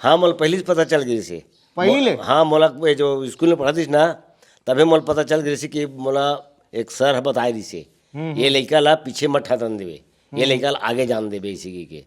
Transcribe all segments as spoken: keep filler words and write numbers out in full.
हाँ, मोला पहिली से पता चल गे रिहिसे। पहिली ले? मो-, हाँ, मोला ये जो स्कूल में पढ़त रिहिस ना, तभे मोला पता चल गे रिहिसे कि मोला एक सर ह बताए रिहिसे, हम्म, ये हम्म। लइका ला पीछे मत हटन देवे, ये हम्म। लइका ला आगे जान देवे, इसी के।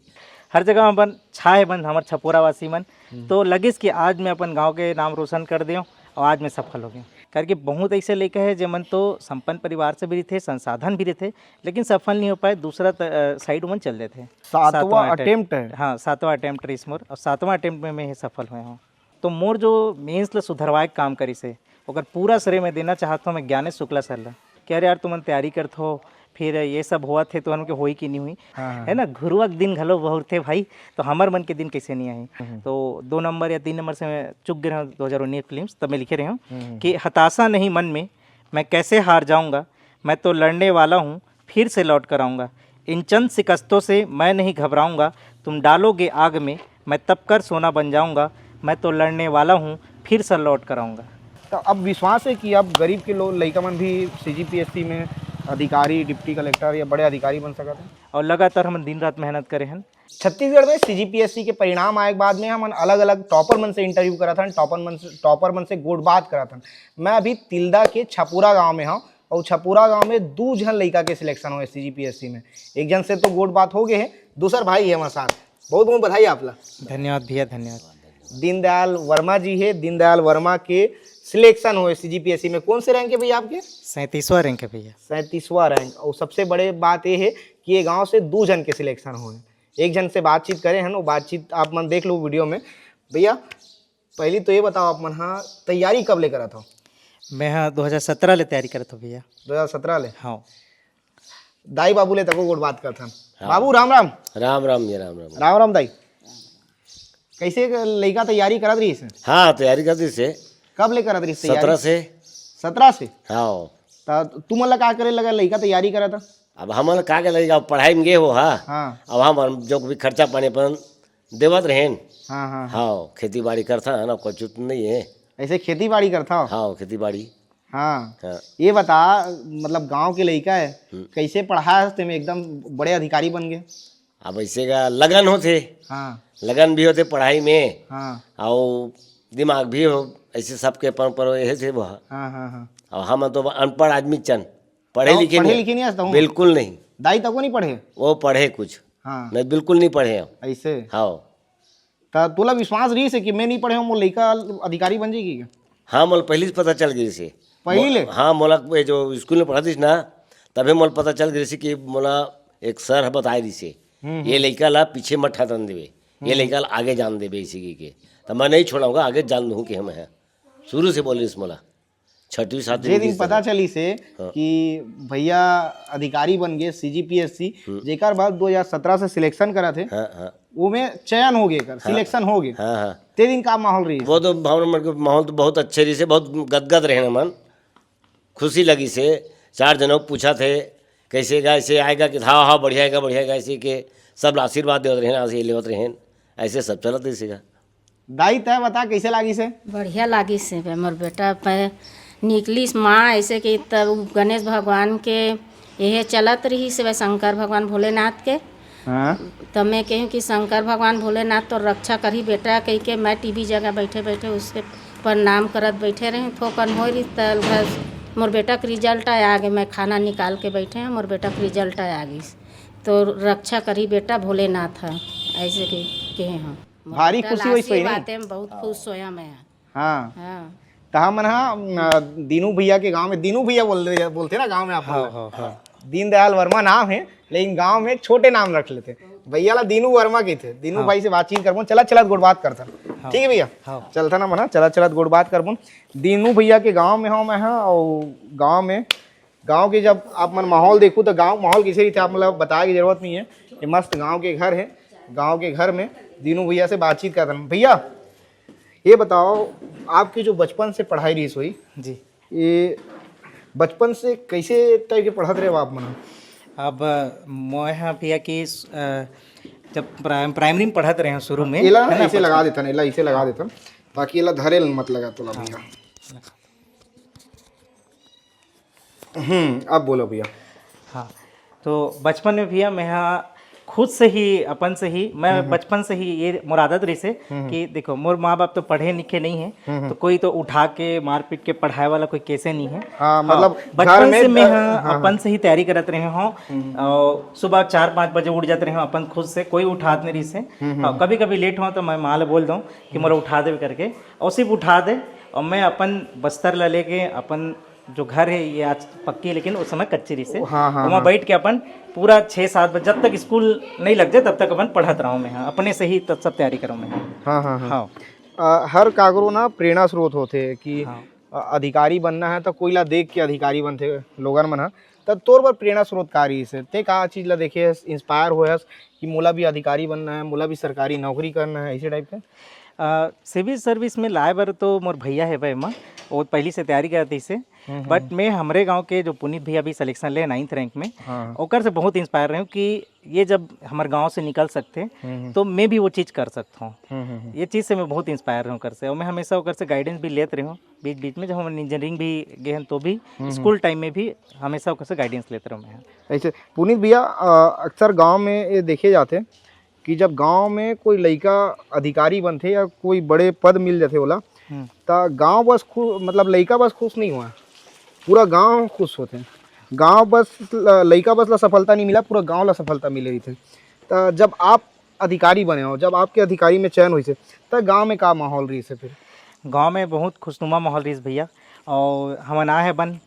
हर जगह अपन छाए बन हमर छपोरा वासी मन, हम्म। तो लगिस कि आज मैं अपन गांव के नाम रोशन कर देव और आज मैं सफल हो गया। करके बहुत ऐसे लइका है, जेमन तो संपन्न परिवार से भी रहिथे, संसाधन भी रहिथे, लेकिन सफल नहीं हो पाए, दूसरा त-, अ, साइड मन चल देथे। सातवां सातवां अटे-, अटेम्प्ट है। हाँ, सातवां अटेम्प्ट रहिस मोर, और सातवां अटेम्प्ट में मैं सफल होए हूँ। तो मोर जो मेंस ल सुधरवाए के काम करिस हे, ओकर पूरा श्रेय मैं देना चाहत हूँ मैं ज्ञानेश शुक्ला सर ला, कि अरे यार, तुमन तैयारी करत हो, फिर ये सब होवत हे, तुहन के होई कि नहीं होई, हाँ, हाँ, है ना? घुरुवा के दिन घलो बहुरथे भाई, तो हमर मन के दिन कैसे नहीं आही? हम्म। तो दो नंबर या तीन नंबर से मैं चुक गे रहूँ दो हज़ार उन्नीस प्रीलिम्स, तब मैं लिखे रहे हूँ हम्म। कि हताशा नहीं मन में, मैं कैसे हार जाऊँगा, मैं तो लड़ने वाला हूँ, फिर से लौट कर आऊँगा। इन चंद शिकस्तों से मैं नहीं घबराऊँगा, तुम डालोगे आग में, मैं तपकर सोना बन जाऊँगा, मैं तो लड़ने वाला हूँ, फिर से लौट कर आऊँगा। तो अब विश्वास है कि अब गरीब के लोग, लइका मन भी सीजीपीएससी में अधिकारी, डिप्टी कलेक्टर या बड़े अधिकारी बन सकत हैं। और लगातार हमन दिन रात मेहनत करे हन। छत्तीसगढ़ में सीजीपीएससी के परिणाम आए के बाद में हमन अलग-अलग टॉपर मन से इंटरव्यू करत हन, टॉपर मन से, टॉपर मन से गोठ बात करत हन। मैं अभी तिल्दा के छपुरा गांव में हूँ और छपुरा गांव में दू झन लइका के सिलेक्शन होए सीजीपीएससी में। एक झन से तो गोठ बात हो गए है, दूसर भाई है हमारे साथ। बहुत बहुत बधाई आप ला। धन्यवाद भैया, धन्यवाद। दीनदयाल वर्मा जी है, दीनदयाल वर्मा के सिलेक्शन होए सीजीपीएससी में। कौन से रैंक है भैया आपके? सैंतीसवाँ रैंक है भैया। सैंतीसवाँ रैंक। और सबसे बड़े बात ये है कि ये गांव से दू झन के सिलेक्शन होए। एक झन से बातचीत करे हन, वो बातचीत आप मन देख लो वीडियो में। भैया, पहली तो ये बताओ, आप मन हा तैयारी कब ले करत हो? मैं हा दो हज़ार सत्रह ले तैयारी करत हो भैया। दो हज़ार सत्रह ले? हाँ। दाई बाबू ले तको गोठ बात करथन। हाँ। बाबू, राम राम। राम राम जी, राम राम। राम राम दाई। कैसे लइका तैयारी करत रहिस? हाँ, तैयारी करत रहिस हे। कब ले करत रहिस तैयारी? सत्रह से। सत्रह से? हाँ। त तुमन ला का करे लगा, लइका तैयारी करत ह? अब हमन ला का के लइका, पढ़ाई में गे हो, हाँ। हाँ। अब हम जो भी खर्चा पानी अपन देवत रहेन। हाँ, हाँ, हाँ। हाँ, खेती बाड़ी करथन, अब कुछ नहीं है। ऐसे खेती बाड़ी करथव? हाँ, खेती बाड़ी। हाँ। हाँ। ये बता, मतलब, गांव के लइका है, हम्म। कैसे पढ़ाए हस तेमे एकदम बड़े अधिकारी बन गए? अब ऐसे का लगन होथे। हाँ। लगन भी होथे पढ़ाई में। हाँ। और दिमाग भी हो, ऐसे सबके अपन पर यही थे वो। हाँ, हाँ, हाँ। और हम तो अनपढ़ आदमी चन, पढ़े तो लिखे पढ़े नहीं। लिखे नहीं आज तक? बिल्कुल नहीं। दाई तको नहीं पढ़े? वो पढ़े कुछ। हाँ। नहीं, बिल्कुल नहीं पढ़े हम। ऐसे? हाँ। त तोला विश्वास रहिस हे कि मैं नहीं पढ़े हूँ, मोर लइका अधिकारी बन जाएगी क्या? हाँ, मोला पहली से पता चल गई से। पहली मो-, ले? हाँ, मोला ये जो स्कूल में पढ़ातीस ना, तभे मोला पता चल गई से कि मोला एक सर ह बताए रहिस हे, हम्म, ये हम्म। लइका ला पीछे मत हटन देवे, ये हम्म। लइका ला आगे जान देवे, इसी की के। त मैं नहीं छोड़ाऊंगा, आगे जान दूँ कि हम हैं। शुरू से बोले इस मोला। छठवीं, सातवीं जे दिन पता चलिस हे हाँ। कि भैया अधिकारी बन गए सीजीपीएससी, हम्म। जेकर बाद दो हज़ार सत्रह से सिलेक्शन करा थे, हाँ, हाँ। वो में चयन हो गए कर, हाँ। सिलेक्शन हो गए। हाँ, हाँ। ते दिन का माहौल रहिस? वो तो भावना मन के माहौल तो बहुत अच्छे रहिस हे, बहुत गदगद रहे मन, खुशी लगिस हे। चार जनों पूछा थे, "कैसे गा, ऐसे आएगा कि हाँ, हाँ, बढ़िया आएगा, बढ़िया आएगा," ऐसे के सब आशीर्वाद देवत रहेन, आशीर्वाद लेवत रहेन, ऐसे सब चलत रहिस हे गा। दाई, तै बता, कैसे लागिस हे? बढ़िया लागिस हे बे, मोर बेटा पे निकलिस माँ, ऐसे कि तब उ गणेश भगवान के यह चलत रहिस हे बे, शंकर भगवान भोलेनाथ के। हाँ। तब मैं कहूँ कि शंकर भगवान भोलेनाथ तो रक्षा करही बेटा, कह के मैं टीवी जगह बैठे बैठे उसके प्रणाम करत बैठे रहे। थोकन हो रही त घर मोर बेटा के रिजल्ट आया आगे, मैं खाना निकाल के बैठे हूँ, मोर बेटा के रिजल्ट आया आगे, तो रक्षा करही बेटा भोलेनाथ है, ऐसे के कहे हूँ। भारी खुशी होइस होही नहीं? बातें में बहुत खुश होया मैं। हाँ। हाँ। त हमन हा, अ, दीनू भैया के गांव में, दीनू भैया बोल, बोलथे ना गांव में आप हाँ, लोग। हाँ, हाँ। दीनदयाल वर्मा नाम हे, लेकिन गांव में छोटे नाम रख लेथे। भैया ला दीनू वर्मा कहिथे। दीनू हाँ। भाई से बातचीत करबोन, चलत चलत गोठ बात करथन। हाँ। ठीक हे भैया? हाँ। चलथन हमन हा, चलत चलत गोठ बात करबोन। दीनू भैया के गांव में हूँ मैं हा, और गांव में गांव के जब आप मन माहौल देखू, तो गांव माहौल कैसे रहिथे, आप मतलब बताए के जरूरत नहीं है। ये मस्त गांव के घर है, गांव के घर में दीनू भैया से बातचीत करत हन। भैया, ये बताओ, आपके जो बचपन से पढ़ाई रहिस होही, जी। ये बचपन से कैसे टाइप के पढ़त रहे हो आप मन? अब मोए हा भैया कि, अ, जब प्राइम-, प्राइमरी में पढ़त रहे हूँ शुरू में, एला है ना, ऐसे बचपन लगा देथन, एला ऐसे लगा देथन, ताकि एला धरे ल मत लगा तोला हाँ। भैया। हम्म, अब बोलो भैया। हाँ, तो बचपन में भैया मैं हा खुद से ही, अपन से ही, मैं बचपन से ही ये मोर आदत रहिसे कि देखो, मोर माँ बाप तो पढ़े लिखे नहीं है, तो कोई तो उठा के मारपीट के पढ़ाए वाला कोई केसे नहीं है। हाँ, मतलब, घर बचपन में से मैं, हाँ, हाँ, हाँ। अपन से ही तैयारी करत रहे हूँ। और सुबह चार पाँच बजे उठ जाते रहे हूँ अपन खुद से, कोई उठात नहीं रहिसे। हाँ, कभी कभी लेट हुआ तो मैं माँ ले बोल दूँ कि मोला उठा दे करके, और सिर्फ उठा दे। और मैं अपन बस्तर ला लेके, अपन जो घर है, ये आज पक्की, लेकिन उस समय कच्ची रहिसे। हाँ, हाँ, ओमा हाँ। बैठ के अपन पूरा छः सात बजे, जब तक स्कूल नहीं लग जाए, तब तक अपन पढ़त रहूँ मैं, हाँ, अपने से ही तब सब तैयारी करूँ मैं। हाँ, हाँ, हाँ। हाँ। अ, हर काकरो ना प्रेरणा स्रोत होथे कि, हाँ। अ, अधिकारी बनना है तो कोई ला देख के अधिकारी बनथे लोगन मन ह। त तोर बर प्रेरणा स्रोत का रहिस हे? ते का चीज ला देखे हस, इंस्पायर होए हस कि मोला भी अधिकारी बनना है, मोला भी सरकारी नौकरी करना है, ऐसे टाइप के? अ, सिविल सर्विस में लाए बर तो मोर भैया हेवय एमा, वो पहली से तैयारी करत रहिसे। हम्म, हम्म। बट मैं हमरे गांव के जो पुनीत भैया भी सिलेक्शन ले नाइन्थ रैंक में, हाँ। ओकर से बहुत इंस्पायर रहे हूँ कि ये जब हमर गांव से निकल सकते, हम्म, हम्म। तो मैं भी वो चीज कर सकता हूँ। हम्म, हम्म, हम्म। ये चीज से मैं बहुत इंस्पायर रहे हूँ ओकर से, और मैं हमेशा ओकर से गाइडेंस भी लेत रहे हूँ। बीच बीच में जब हम इंजीनियरिंग भी गए हैं, तो भी हम्म, हम्म। स्कूल टाइम में भी हमेशा ओकर से गाइडेंस लेत रहे हूँ मैं। ऐसे पुनीत भैया, अ, अक्सर गांव में ये देखे जाते कि जब गांव में कोई लइका अधिकारी बनथे या कोई बड़े पद मिल जाथे ओला, हम्म। त गांव बस खु-, मतलब, लइका बस खुश नहीं हुआ, पूरा गांव खुश होथे। गांव बस ल-, लइका बस ला सफलता नहीं मिला, पूरा गांव ला सफलता मिले रहिथे। त जब आप अधिकारी बने हो, जब आपके अधिकारी में चयन होइसे, त गांव में का माहौल रहिसे फिर? गांव में बहुत खुशनुमा माहौल रहिस भैया, और हमन आए हैं बन,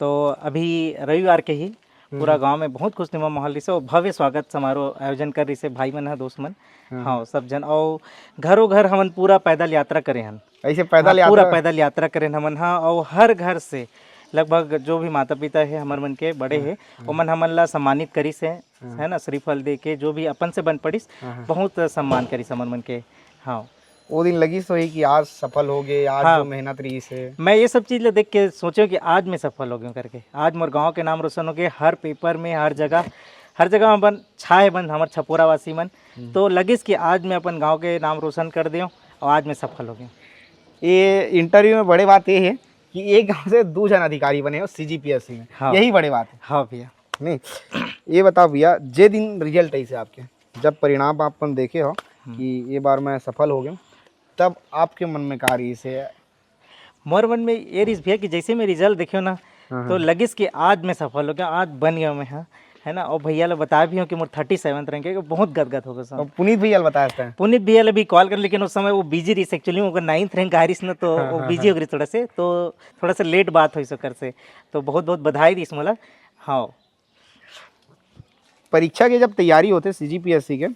तो अभी रविवार के ही पूरा हम्म। गांव में बहुत खुशनुमा माहौल रहिसे, और भव्य स्वागत समारोह आयोजन कर रहिसे भाई मन ह, दोस्त मन। हाँ। हाँ, सब जन, और घरों घर हमन पूरा पैदल यात्रा करे हन। ऐसे पैदल हाँ, पूरा यात्रा? पैदल यात्रा करे हन हमन, हाँ, और हर घर से लगभग जो भी माता पिता है हमर मन के बड़े हाँ, है, हाँ। ओमन हमन ला सम्मानित करिस है, हाँ। है ना, श्रीफल दे के, जो भी अपन से बन पड़िस, हाँ, हाँ। बहुत सम्मान करिस हमर मन के। हाँ। वो दिन लगिस होही कि आज सफल हो गए, आज हाँ। जो मेहनत रहिस हे। मैं ये सब चीज ला देख के सोचे कि आज मैं सफल हो गया करके। आज मोर गांव के नाम रोशन हो गए, हर पेपर में, हर जगह, हर जगह में बन छाए बन हमर छपोरा वासी मन। हम्म। तो लगिस कि आज मैं अपन गांव के नाम रोशन कर देव और आज मैं सफल हो गया। ये इंटरव्यू में बड़े बात ये है कि एक गांव से दो जन अधिकारी बने हो सीजीपीएससी में, हाँ। यही बड़े बात है। हाँ भैया। नहीं, ये बताओ भैया, जे दिन रिजल्ट आइसे आपके, जब परिणाम आप अपन देखे हो हम्म। कि ये बार मैं सफल हो गया, तब आपके मन में का रहिस हे? मोर मन में ये रहिस भैया कि जैसे मैं रिजल्ट देखियो ना, हाँ, तो हाँ। लगिस कि आज मैं सफल हो गया, आज बन गया मैं, हाँ, है ना। और भैया ला बताए भी हूँ कि मोर थर्टी सेवन रैंक है, बहुत गदगद हो गया सब। और पुनीत भैया ला बताए था? पुनीत भैया ला भी कॉल कर, लेकिन उस समय वो बिजी रहिस, एक्चुअली ओकर नाइन्थ रैंक आ रहिस ना, तो हाँ, वो हाँ, बिजी हाँ। हो गए थोड़ा से, तो थोड़ा सा लेट बात होइस ओकर से। तो बहुत बहुत बधाई रहिस मोला। हाँ। परीक्षा के जब तैयारी होथे सीजीपीएससी के,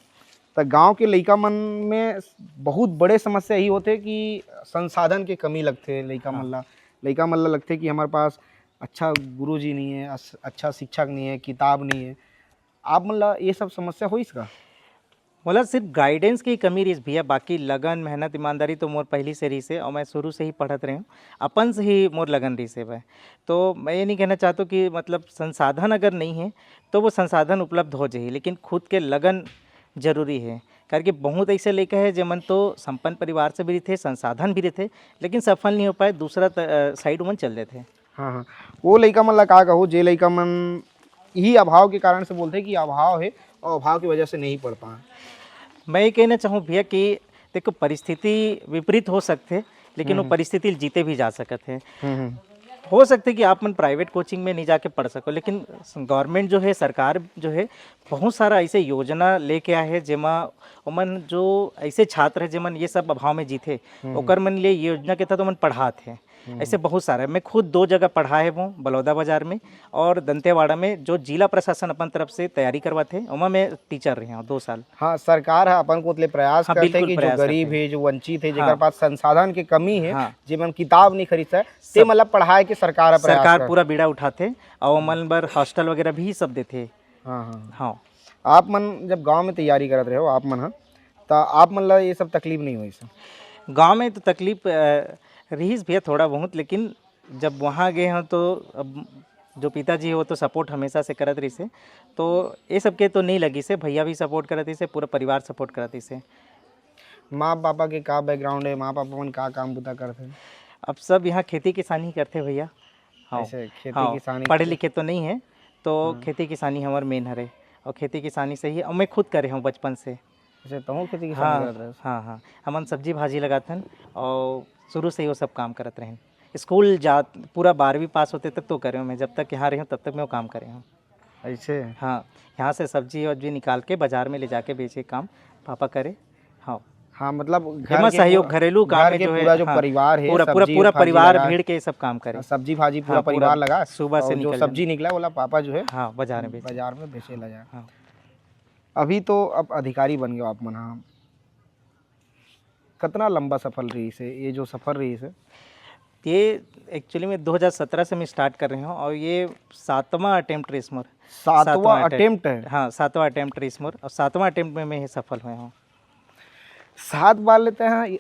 त गांव के लइका मन में बहुत बड़े समस्या यही होथे कि संसाधन के कमी लगथे लइका मन हाँ। ला। लइका मन ला लगथे कि हमारे पास अच्छा गुरुजी नहीं है, अस-, अच्छा शिक्षक नहीं है, किताब नहीं है। आप मन ला ये सब समस्या होइस का? मोला सिर्फ गाइडेंस की कमी रहिस भैया, बाकी लगन, मेहनत, ईमानदारी तो मोर पहली से रहिस हे और मैं शुरू से ही पढ़त रहे हूँ, अपन से ही मोर लगन रहिस हे भाई। तो मैं ये नहीं कहना चाहता कि मतलब संसाधन अगर नहीं है तो वो संसाधन उपलब्ध हो जाही, लेकिन खुद के लगन जरूरी है। करके बहुत ऐसे लइका है जेमन तो संपन्न परिवार से भी रहिथे, संसाधन भी रहिथे, लेकिन सफल नहीं हो पाए, दूसरा त-, अ, साइड मन चल देथे। हाँ, हाँ। वो लइका मन ला का कहू, जे लइका मन यही अभाव के कारण से बोलथे कि अभाव है और अभाव की वजह से नहीं पढ़ पाए। मैं ये कहना चाहूँ भैया कि देखो, परिस्थिति विपरीत हो सकथे, लेकिन वो हम्म। परिस्थिति ल जीते भी जा सकत हे। हम्म, हम्म। हो सकथे कि आप मन प्राइवेट कोचिंग में नहीं जाके पढ़ सको, लेकिन गवर्नमेंट जो है, सरकार जो है, बहुत सारा ऐसे योजना लेके आए हे, जेमा ओमन जो ऐसे छात्र है, जेमन ये सब अभाव में जीथे, हम्म। ओकर मन लिए योजना के तहत ओमन पढ़ात हे। हम्म। ऐसे बहुत सारे, मैं खुद दो जगह पढ़ाए हूँ, बलौदा बाजार में और दंतेवाड़ा में, जो जिला प्रशासन अपन तरफ से तैयारी करवाथे, ओमा मैं टीचर रहे हूँ दो साल। हाँ, सरकार ह अपन कोत ले प्रयास हाँ, करथे बिल्कुल कि जो प्रयास गरीब करथे। हे, जो वंचित हे, जेकर हाँ। पास संसाधन के कमी हे, हाँ। जेमन किताब नहीं खरीद सके, ते सब मतलब पढ़ाए के सरकार ह प्रयास सरकार करथे। पूरा बीड़ा उठाथे और ओमन बर हॉस्टल वगैरह भी सब देथे। हाँ, हाँ। हाँ। आप मन जब गांव में तैयारी करत रहे हो, आप मन ह, त आप मन ला ये सब तकलीफ नहीं होइस? गांव में तो तकलीफ, अ, रहिस भैया थोड़ा बहुत, लेकिन जब वहाँ गए हों तो अब जो पिताजी हे वो तो सपोर्ट हमेशा से करत रहिस हे, तो ये सब के तो नहीं लगिस हे, भैया भी सपोर्ट करत रहिस हे, पूरा परिवार सपोर्ट करत रहिस हे। माँ पापा के का बैकग्राउंड है, माँ पापा मन का काम बुता करथे? अब सब यहाँ खेती किसानी करथे भैया। हाँ, ऐसे खेती हाँ, किसानी पढ़े के लिखे तो नहीं है, तो हाँ। खेती किसानी हमर मेन हरे। और खेती किसानी से ही, और मैं खुद करे हूँ बचपन से। अच्छा, तहूँ खेती किसानी हाँ, करत रहे? हाँ, हाँ, हमन सब्जी भाजी लगाथन और शुरू से ही वो सब काम करत रहेन। स्कूल जा, पूरा बारहवीं पास होते तक तो करे हूँ मैं, जब तक यहाँ रहे हूँ तब तक मैं वो काम करे हूँ। ऐसे? हाँ, यहाँ से सब्जी वब्जी निकाल के बाजार में ले जाके बेचे काम पापा करे। हाँ, हाँ, मतलब घर एमा के सहयोग, पूरा- घरेलू काम घर में के जो है, पूरा जो हाँ, परिवार है, पूरा पूरा सब्जी पूरा भाजी परिवार लगा- भीड़ के सब काम करे। सब्जी भाजी पूरा हाँ, पूरा परिवार लगा, सुबह से और जो निकल सब्जी निकला, वाला पापा जो है हाँ, बाजार में बेचे। बाजार में बेचे ला जाए। हाँ। अभी तो अब अधिकारी बन गए आप मन, हाँ। कितना लंबा सफर रही से, ये जो सफर रही से? ये एक्चुअली में दो हज़ार सत्रह से मैं स्टार्ट कर रहे हूँ और ये सातवां अटेम्प्ट रही मोर। सातवां सातवां अटेम्प्ट है। हाँ, सातवां अटेम्प्ट रही मोर और सातवां अटेम्प्ट में मैं ये सफल हुए हूँ। सात बार लेते हैं,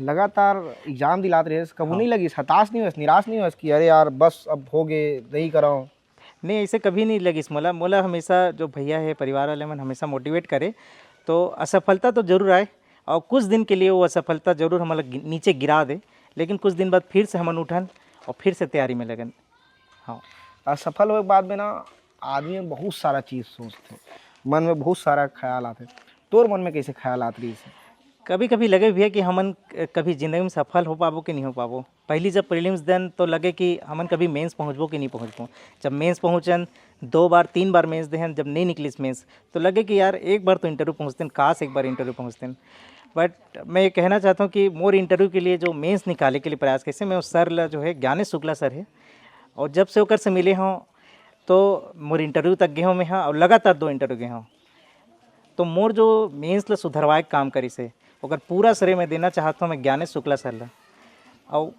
लगातार एग्जाम दिलात रहे, कबू हाँ। नहीं लगिस, हताश नहीं होस, निराश नहीं होस कि अरे यार बस अब हो गए, नहीं कराओ? नहीं, ऐसे कभी नहीं लगिस मोला। मोला हमेशा जो भैया है, परिवार वाले मन हमेशा मोटिवेट करे, तो असफलता तो जरूर आए और कुछ दिन के लिए वो असफलता जरूर हमला गि- नीचे गिरा दे, लेकिन कुछ दिन बाद फिर से हमन उठन और फिर से तैयारी में लगन। हाँ। असफल होए के बाद में ना आदमी में बहुत सारा चीज सोचते, मन में बहुत सारा ख्याल आते। तोर मन में कैसे ख्याल आत रही से? कभी कभी लगे भैया कि हमन कभी जिंदगी में सफल हो पाबो कि नहीं हो पाबो। पहली जब प्रीलिम्स देन तो लगे कि हमन कभी मेंस पहुँचबो कि नहीं पहुँचबो। जब मेंस पहुँचन, दो बार तीन बार मेंस देहन, जब नहीं निकलिस मेंस तो लगे कि यार एक बार तो इंटरव्यू पहुँचते, काश एक बार इंटरव्यू पहुँचते। बट मैं ये कहना चाहता हूँ कि मोर इंटरव्यू के लिए जो मेंस निकाले के लिए प्रयास कैसे, मैं उस सर ला जो है ज्ञानेश शुक्ला सर है, और जब से ओकर से मिले हों तो मोर इंटरव्यू तक गे हों मैं, हाँ, और लगातार दो इंटरव्यू गे हों। तो मोर जो मेंस ला सुधरवाए के काम करिस हे, ओकर पूरा श्रेय मैं देना चाहत हूँ मैं ज्ञानेश शुक्ला सर ला। और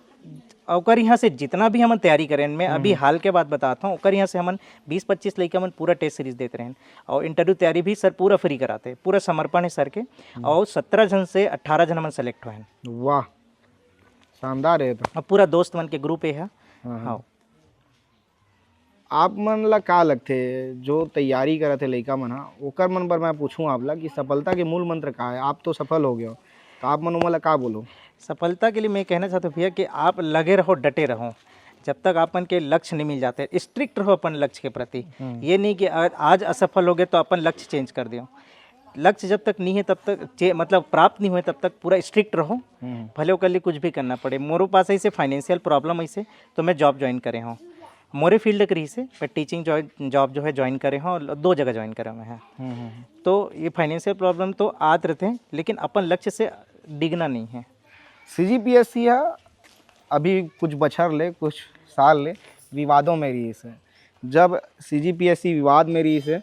ओकर यहाँ से जितना भी हमन तैयारी करें, मैं अभी हाल के बात बताता हूँ, ओकर यहाँ से हमन बीस पच्चीस लइका मन पूरा टेस्ट सीरीज देत रहें और इंटरव्यू तैयारी भी सर पूरा फ्री कराते, पूरा समर्पण है सर के। और सत्रह जन से अट्ठारह जन हमन सेलेक्ट हुए हैं। वाह, शानदार है तो। अब पूरा दोस्त मन के ग्रुप ये है। हाँ, हाँ। हाँ। आप मन ला का लगथे, जो तैयारी करत हे लइका मन हा, ओकर मन बर मैं पूछूं आप ला कि सफलता के मूल मंत्र का है? आप तो सफल हो गए हो, तो आप मन ओमन ला का बोलो? सफलता के लिए मैं कहना चाहता हूँ भैया कि आप लगे रहो, डटे रहो, जब तक आप मन के लक्ष्य नहीं मिल जाते। स्ट्रिक्ट रहो अपन लक्ष्य के प्रति। ये नहीं कि आ- आज असफल हो गए तो अपन लक्ष्य चेंज कर दियो। लक्ष्य जब तक नहीं है तब तक चे- मतलब प्राप्त नहीं हुए तब तक पूरा स्ट्रिक्ट रहो, भले ओकर लिए कुछ भी करना पड़े। मोरो पास ऐसे फाइनेंशियल प्रॉब्लम ऐसे, तो मैं जॉब ज्वाइन करे हूँ। मोरे फील्ड के रही से मैं टीचिंग जॉब जो है ज्वाइन करे हूँ, और दो जगह ज्वाइन करे हुए हैं। तो ये फाइनेंशियल प्रॉब्लम तो आत रहते हैं, लेकिन अपन लक्ष्य से डिगना नहीं है। सीजीपीएससी हा अभी कुछ बछर ले, कुछ साल ले विवादों में रही से। जब सीजीपीएससी विवाद में रही से,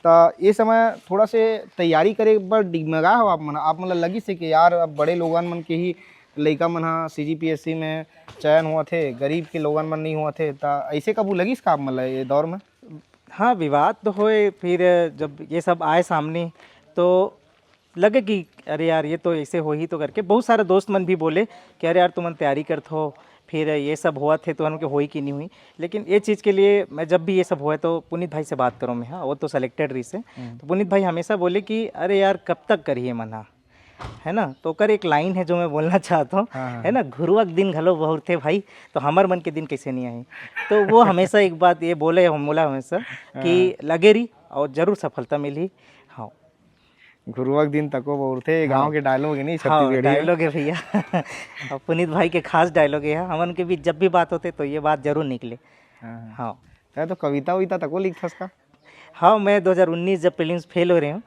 त ये समय थोड़ा से तैयारी करे बर डिगमगा हो आप मन? आप मन ला लगिस हे कि यार अब बड़े लोगन मन के ही लइका मन हा सीजीपीएससी में चयन होवत हे, गरीब के लोगन मन नहीं होवत हे, त ऐसे कभू लगिस का आप मन ला ये दौर में? हाँ, विवाद तो होए, फिर जब ये सब आए सामने तो लगे कि अरे यार, ये तो ऐसे होही तो करके। बहुत सारे दोस्त मन भी बोले कि अरे यार, तुमन तैयारी करत हो, फिर ये सब होवत हे, तुमन के होही कि नहीं होही। लेकिन ये चीज़ के लिए मैं जब भी ये सब होए तो पुनीत भाई से बात करूँ मैं, हाँ, वो तो सेलेक्टेड रही से। तो पुनीत भाई हमेशा बोले कि अरे यार, कब तक करिए मन हा, है ना? तो ओकर एक लाइन है जो मैं बोलना चाहता हूँ, हाँ, हाँ। है ना, "घुरुवा के दिन घलो बहुरथे भाई, तो हमर मन के दिन कैसे नहीं आही?" तो वो हमेशा एक बात ये बोले हम, बोला हमेशा कि लगे रही और जरूर सफलता मिली। हाँ। घुरुवा के दिन तको बहुरथे, ये गाँव के डायलॉग है नहीं, हाँ, छत्तीसगढ़ी में। डायलॉग है भैया। और पुनीत भाई के खास डायलॉग है, हमन के बीच जब भी बात होते तो ये बात जरूर निकले। हाँ, हाँ। हाँ। तै तो कविता उविता तको लिखथस का? हाँ, मैं दो हज़ार उन्नीस जब प्रीलिम्स फेल हो रहे हूँ,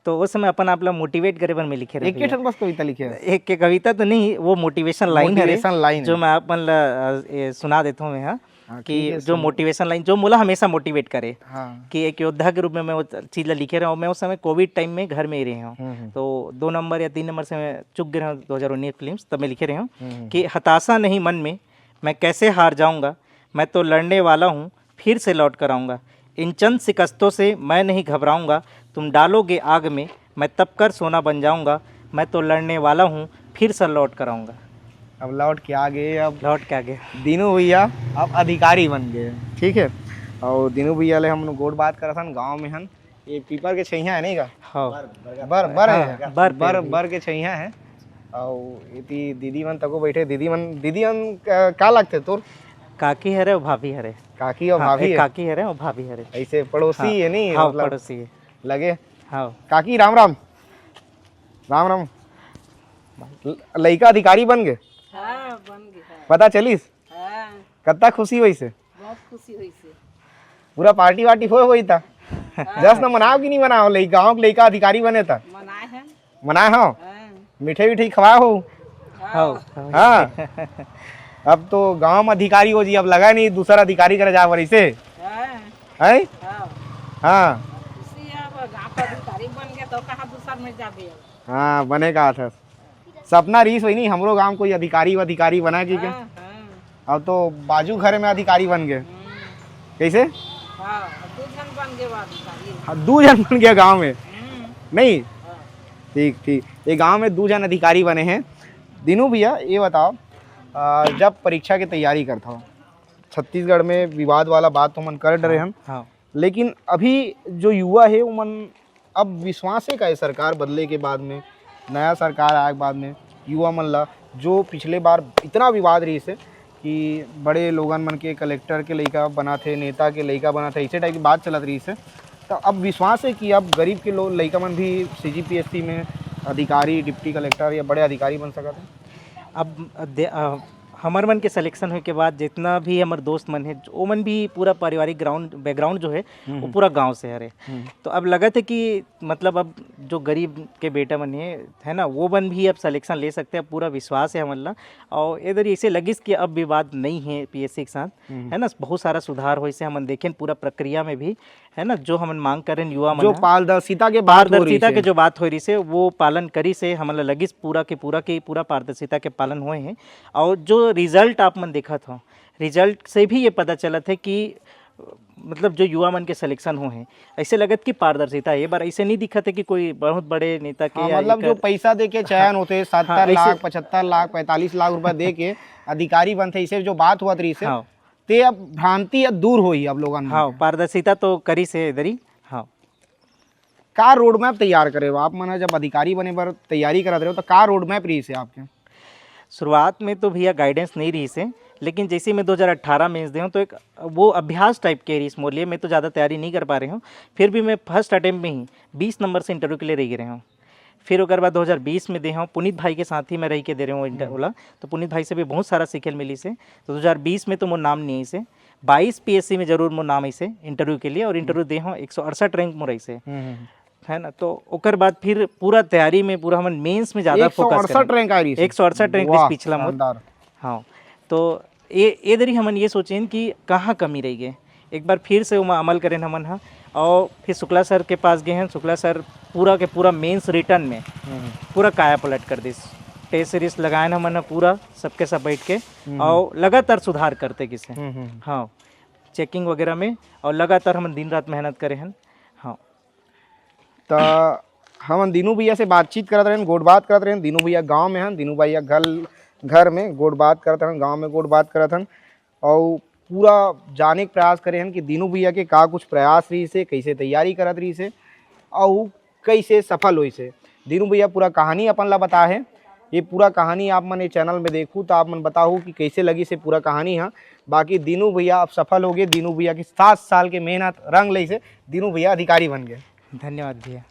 तो उस समय अपन आप ला मोटिवेट करे बर मैं लिखे रहे एक के भैया। ठन बस कविता लिखे हस? एक के कविता तो नहीं, वो मोटिवेशन लाइन है रे, मोटिवेशन लाइन जो है। मैं आप मन ला अ, ये सुना देता हूँ मैं, हाँ, हाँ, कि ठीक है, जो सुनो। मोटिवेशन लाइन जो मोला हमेशा मोटिवेट करे, हाँ। कि एक योद्धा के रूप में मैं वो चीज़ ला लिखे रहा हूँ। मैं उस समय कोविड टाइम में घर में ही रहे हूँ, हम्म, हम्म। तो दो नंबर या तीन नंबर से मैं चूक गए रहा हूँ दो हज़ार उन्नीस प्रीलिम्स, तब मैं लिखे रहे हूँ हम्म। कि हताशा नहीं मन में, मैं कैसे हार जाऊँगा, मैं तो लड़ने वाला हूँ, फिर से लौट कर आऊँगा। इन चंद शिकस्तों से मैं नहीं घबराऊँगा, तुम डालोगे आग में, मैं तपकर सोना बन जाऊँगा। मैं तो लड़ने वाला हूँ, फिर से लौट कर आऊँगा। अब लौट के आ गए, अब लौट के आ गए। दीनू भैया अब अधिकारी बन गए, ठीक है। और दीनू भैया ले हम गोठ बात करत हन, गाँव में हन। ये पीपर के छैया है नहीं का? हाँ। बर, बर है। हाँ, बर पे बर, भी। बर के छैया है। और इति दीदी मन तको बैठे, दीदी मन, दीदी मन का, का लगथे तोर? काकी हरे और भाभी हरे। काकी और हाँ, भाभी एक है? काकी हरे और भाभी हरे। ऐसे पड़ोसी हाँ, है नहीं, हाँ, मतलब, पड़ोसी है। लगे। हाँ। काकी, राम राम। राम राम। ल- लइका अधिकारी बन गे? हाँ, बन गया। पता चलिस? हाँ। कत्ता खुशी होइस हे? बहुत खुशी हुई से। पूरा पार्टी वार्टी होए होही ता? जश्न मनाव कि नहीं मनाव? लइका, गाँव के लइका अधिकारी बने ता? मनाए हैं। मनाए हो? हाँ। मिठाई विठाई खवाए हो? हाँ। हाँ। अब तो गांव में अधिकारी हो जी, अब लगा नहीं दूसरा अधिकारी करे जा पड़े से। हाँ। है? हाँ। हाँ। खुशी है, अब गाँव का अधिकारी बन गया तो कहाँ दूसर में जाबे अब? हाँ, बने का था। सपना रहीस वही नहीं, हमरो गांव कोई अधिकारी अधिकारी बना कि क्या? हाँ, हाँ। अब तो बाजू घर में अधिकारी बन गए। हम्म। कैसे? हाँ, अब दो जन बन गए वो अधिकारी। हाँ, दो जन बन गया गांव में। हम्म। नहीं? हाँ। ठीक, ठीक। ये गांव में दो जन अधिकारी बने हैं। दीनू भैया, ये बताओ, आ, जब परीक्षा की तैयारी करता हो, छत्तीसगढ़ में विवाद वाला बात तो मन कर डरे हम, हाँ। लेकिन अभी जो युवा है, वो मन अब विश्वास है का है सरकार बदले के बाद में, नया सरकार आए के बाद में युवा मन ला, जो पिछले बार इतना विवाद रहीस हे कि बड़े लोगन मन के कलेक्टर के लइका बनाथे, नेता के लइका बनाथे, ऐसे टाइप की बात चलत रहीस हे, तो अब विश्वास है कि अब गरीब के लोग लइका मन भी सीजीपीएससी में अधिकारी, डिप्टी कलेक्टर या बड़े अधिकारी बन सकत है? अब दे, अ, हमर मन के सिलेक्शन होए के बाद जितना भी हमर दोस्त मन है, ओमन भी पूरा पारिवारिक ग्राउंड, बैकग्राउंड जो है, वो पूरा गांव से हरे। तो अब लगत है कि मतलब अब जो गरीब के बेटा मन है, है ना, वो मन भी अब सिलेक्शन ले सकते हैं, पूरा विश्वास है हमन ला। और इधर ऐसे लगिस कि अब विवाद नहीं है पीएससी के साथ, है ना, बहुत सारा सुधार होइस हे, हमन देखेन पूरा प्रक्रिया में भी, है ना, जो हमन मांग करेन युवा मन जो ह। पारदर्शिता के बात हो रही पारदर्शिता है। के जो बात हो रही से, वो पालन करिस हे, हमन ला लगिस पूरा के पूरा के पूरा पारदर्शिता के पालन होए हे। और जो रिजल्ट आप मन देखत हो, रिजल्ट से भी ये पता चलत है कि मतलब जो युवा मन के सिलेक्शन होए हे, ऐसे लगत कि पारदर्शिता है। ये बार ऐसे नहीं दिखत है कि कोई बहुत बड़े नेता के हाँ, या मतलब जो एकर पैसा दे के चयन होते, सत्तर हाँ, ऐसे लाख, पचहत्तर लाख, पैंतालीस लाख रुपए दे के अधिकारी बनते, इसे जो बात हुआ रही से, हाँ। ते अब भ्रांति अब दूर होई अब लोगन मन हाँ, के। पारदर्शिता तो करिस हे इधर ही। हाँ। का रोड मैप तैयार करे हो आप मन ह? जब अधिकारी बने बर तैयारी करत रहे हो, तो का रोड मैप रही से आपके? शुरुआत में तो भैया गाइडेंस नहीं रही से, लेकिन जैसे मैं दो हज़ार अठारह मेंस दे हूँ, तो एक वो अभ्यास टाइप के रही मोर लिए। मैं तो ज़्यादा तैयारी नहीं कर पा रही हूँ, फिर भी मैं फर्स्ट अटेम्प्ट में ही बीस नंबर से इंटरव्यू के लिए रह गए हूँ। फिर ओकर बाद दो हज़ार बीस में दे हूँ, पुनीत भाई के साथ ही मैं रह के दे रहे हूँ इंटर वाला, तो पुनीत भाई से भी बहुत सारा सीखे मिली से। तो दो हज़ार बीस में तो मोर नाम नहीं आई से, बाईस पीएससी में जरूर मोर नाम आई से इंटरव्यू के लिए, और इंटरव्यू दे हूँ, एक सौ अड़सठ रैंक मोर आई से, है ना। तो ओकर बाद फिर पूरा तैयारी में पूरा हमन मेंस में ज़्यादा एक सौ फोकस अड़सठ रैंक आई रही से। एक सौ अड़सठ रैंक वाह, पिछला मोर। शानदार। हाँ, तो ये ये दरी हमन ये सोचेन कि कहाँ कमी रह गए, एक बार फिर से ओमा अमल करेन हमन ह। और फिर शुक्ला सर के पास गए हैं, शुक्ला सर पूरा के पूरा मेंस रिटर्न में पूरा काया पलट कर दिस। टेस्ट सीरीज लगाएन हमन ह पूरा सबके सब बैठ के, और लगातार सुधार करते किसे। हम्म, हम्म। हाँ, चेकिंग वगैरह में, और लगातार हमन दिन रात मेहनत करे हैं। हाँ। त हमन दीनू भैया से बातचीत करत रहेन, गोठ बात करत रहेन। दीनू भैया गांव में हन, दीनू भैया घर घर में गोठ बात करत हन, गांव में गोठ बात करत हन, और पूरा जाने के प्रयास करे हन कि दीनू भैया के का कुछ प्रयास रही से, कैसे तैयारी करत रही से, और कैसे सफल होई से। दीनू भैया पूरा कहानी अपन ला बता है। ये पूरा कहानी आप मन ये चैनल में देखू तो आप मन बताहू कि कैसे लगी से पूरा कहानी है। बाकी दीनू भैया अब सफल हो गए, दीनू भैया की सात साल के मेहनत रंग लई से दीनू भैया अधिकारी बन गए। धन्यवाद भैया।